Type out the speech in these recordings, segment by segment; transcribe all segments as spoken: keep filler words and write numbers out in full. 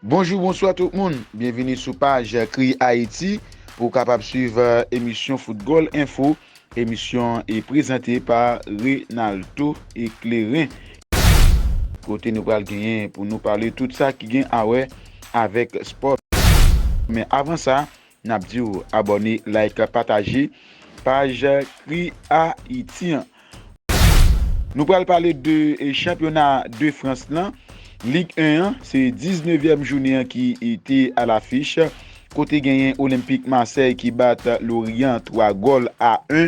Bonjou, bonswa tout moun. Byenvini sou paj Kri Ayiti pou w kapab swiv, eh, emisyon Foutgòl Enfo. Emisyon e prezante pa Renaldo Eclairant. Kote nou pral genyen pou nou pale tout sa ki gen a wè avèk spò. Men avan sa, n ap di w abòne, like, pataje paj Kri Ayiti an. Nou pral pale de, eh, chanpyona de Frans lan. Lig en an, se diznèvyèm jounen an ki te alafich. Kote genyen Olympique Marseille ki bat Lorient twa gòl a en.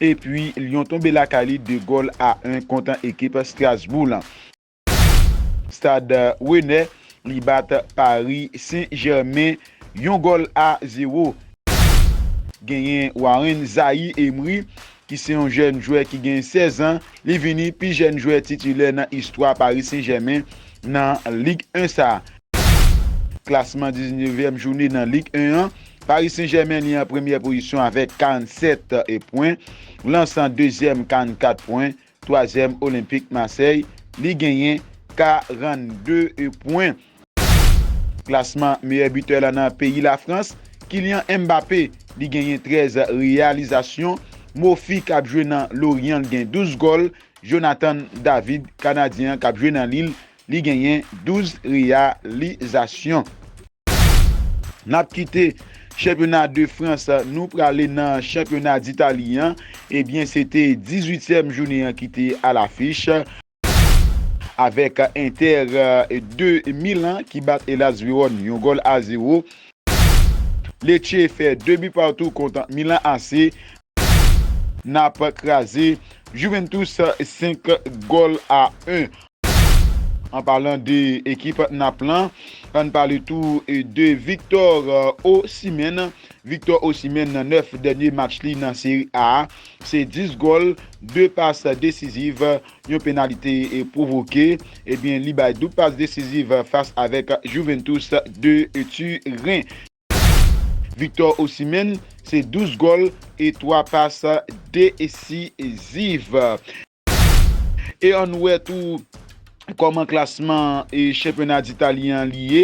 Epi Lyon tonbe lakay li de gòl a en kont ekip Strasbourg lan. Stade Rennais, li bat Paris Saint-Germain yon gòl a zewo. Genyen Warren Zaïre-Emery, ki se yon jèn jwè ki gen sèz an, li vini pi jèn jwè titilè nan istwa Paris Saint-Germain nan Lig en sa. Klasman diznèvyèm jounen nan Lig en an, Paris Saint-Germain li an premyè pozisyon avèk karannsèt pwen, Lens an dezyèm, karannkat pwen, twazyèm Olympique Marseille, li genyen karannde pwen. Klasman meyè bitè la nan peyi Lafrans, Kylian Mbappé, li genyen trèz reyalizasyon, Moffi k ap jwe nan Lorient, li gen douz gòl, Jonathan David, Kanadyen an k ap jwe nan Lille, li genyen douz reyalizasyon. N ap kite chanpyona de Frans, nou prale nan chanpyona Ditali an. Ebyen, se te dizuityèm jounen an ki te alafich, avèk Inter, eh, de Milan ki bat Hellas Vérone yon gòl a zewo. Lecce fè de bi patou kont Milan A C. Nap kraze Juventus senk gòl a en. An palan de ekip Nap lan, ann pale tou de Victor Osimhen. Victor Osimhen nan nèf dènye match li nan Seri A, se dis gòl, de pas desiziv, yon penalite pwovoke. Ebyen, li bay doub pas desiziv fas avèk Juventus de Turen. Victor Osimhen, se douz gòl e twa pas desiziv. E ann wè tou kòman klasman e chanpyona Ditali an li ye.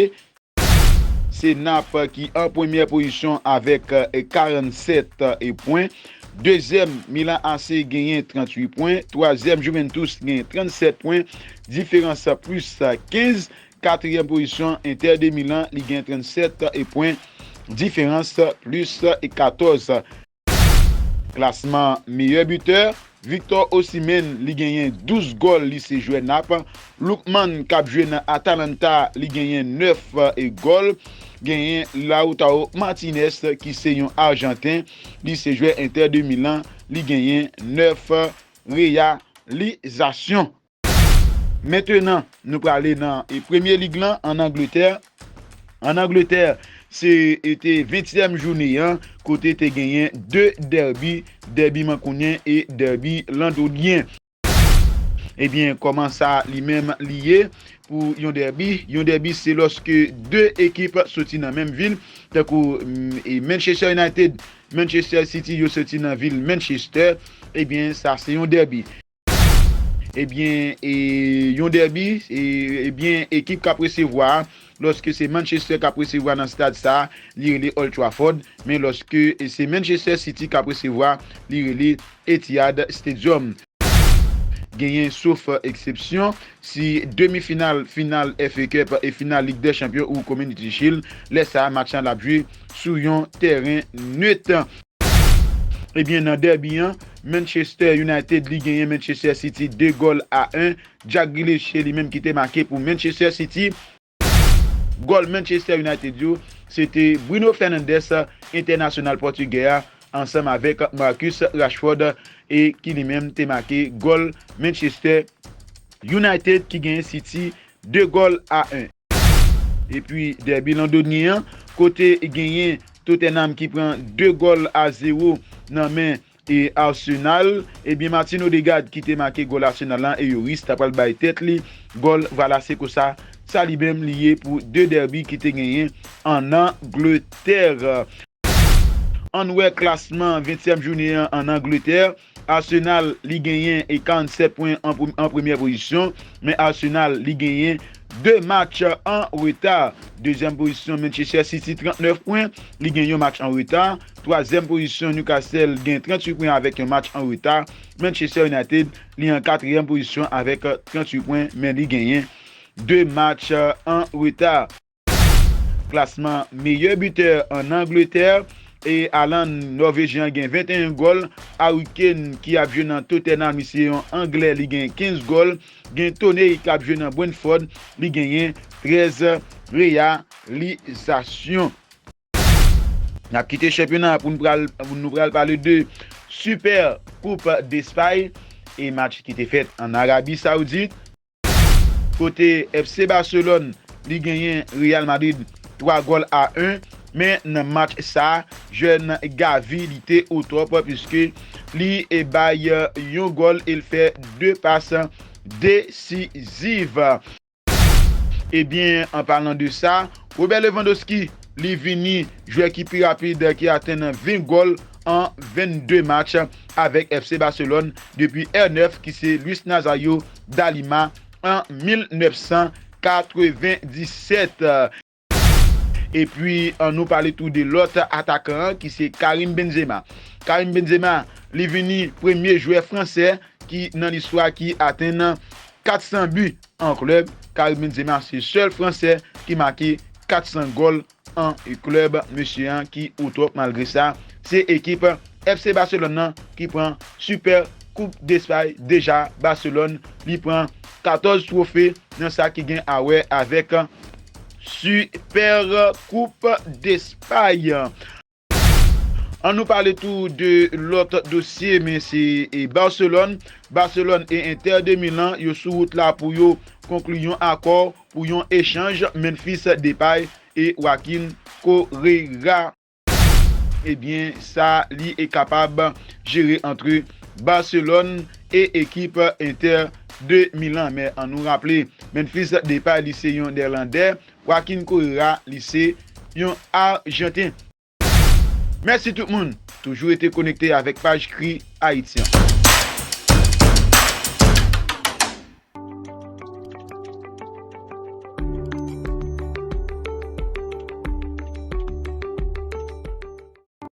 Se Nap ki an premyè pozisyon avèk, eh, karannsèt, eh, pwen. Dezyèm, Milan A C genyen tranntuit pwen. Twazyèm, Juventus genyen trannsèt pwen. Diferans plis kenz. Katriyèm pozisyon, Inter de Milan, li gen trannsèt pwen, diferans plis katòz. Klasman meyè bitè, Victor Osimhen, li genyen douz gòl, li se jwè Nap. Lookman, k ap jwe nan Atalanta, li genyen nèf gòl. Genyen Lautaro Martinez, ki se yon Ajanten, li se jwè Inter de Milan, li genyen nèf reyalizasyon. Mentenan, nou prale nan, e, Premye Lig lan ann Angletè. Ann Angletè, se, e, te ventyèm jounen an, kote te genyen de dèbi, dèbi mankounyen e dèbi londonyen. Ebyen, kòman sa li menm li ye pou yon dèbi? Yon dèbi, se lòske de ekip soti nan menm vil, tankou, mm, e, Manchester United, Manchester City, yo soti nan vil Manchester. Ebyen, sa se yon dèbi. Ebyen, e, yon dèbi, e, ebyen, ekip k ap resevwa, lòske se Manchester k ap resevwa nan stad sa, li rele Old Trafford, men lòske, e, se Manchester City k ap resevwa, li rele Etihad Stadium. Genyen sof eksepsyon, si demi final, final F A Cup e final Ligue des Champions ou Community Shield, lè sa a, match lan l ap jwe sou yon tèren net. Ebyen, nan dèbi an, Manchester United, li genyen Manchester City de gòl a en. Jack Grealish, se li menm ki te make pou Manchester City. Gòl Manchester United yo, se te Bruno Fernandes, entènasyonal pòtigè a, ansanm avèk Marcus Rashford, e ki li menm te make gòl Manchester United ki genyen City de gòl a en. Epi dèbi londonyen an, kote genyen Tottenham ki pran de gòl a zewo nan men, e, Arsenal. Ebyen, Martin Odegaard ki te make gòl Arsenal lan, e Lloris ta pral bay tèt li gòl. Vwala, se konsa sa li menm li ye pou de dèbi ki te genyen ann Angletè. Ann wè klasman ventyèm jounen an ann Angletè. Arsenal, li genyen e karannsèt pwen an, pre- an premyè pozisyon, men Arsenal, li genyen de match an reta. Dezyèm pozisyon, Manchester City, trannèf pwen, li gen yon match an reta. Twazyèm pozisyon, Newcastle gen tranntuit pwen avèk yon match an reta. Manchester United, li an katriyèm pozisyon avèk tranntuit pwen, men li genyen de match an reta. Klasman meyè bitè ann Angletè, e Haaland, Nòvejyen an, gen venteyen gòl. Harry Kane, ki ap jwe nan Tottenham, li se yon Anglè, li gen kenz gòl. Gen Toney, k ap jwe nan Brentford, li genyen trèz reyalizasyon. N ap kite chanpyona a pou n pral, pou nou pral pale de Super Coupe d'Espagne e match ki te fèt ann Arabi Saoudit. Kote F C Barcelone, li genyen Real Madrid twa gòl a en, men nan match sa, jèn Gavi, li te o top, piske li, e, bay yon gòl e l fè de pas desiziv. Ebyen, an palan de sa, Robert Lewandowski, li vini jwè ki pi rapid ki atenn ven gòl an vennde match avèk F C Barcelone depi R nèf ki se Luis Nazario da Lima an mil nèf san katrevenndisèt. Epi, ann nou pale tou de lòt atakan an ki se Karim Benzema. Karim Benzema, li vini premye jwè fransè ki nan listwa ki atenn kat san bi an klèb. Karim Benzema se sèl fransè ki make kat san gòl an klèb. Mesye an ki o top, malgre sa, se ekip F C Barcelone nan ki pran Super Coupe d'Espagne deja. Barcelone, li pran katòz twofe nan sa ki gen a wè avèk Super Coupe d'Espagne. Ann nou pale tou de lòt dosye, men se, e, Barcelone. Barcelone e Inter de Milan, yo sou wout la pou yo konkli yon akò pou yon echanj Memphis Depay e Joaquin Correa. Ebyen, sa li e kapab jere antre Barcelone e ekip Inter de Milan. Men ann nou raple, Memphis Depay, li se yon Nèlandè, Joaquin Correa, li se yon Ajanten. Mèsi tout moun. Toujou rete konekte avèk paj Kri Ayiti an.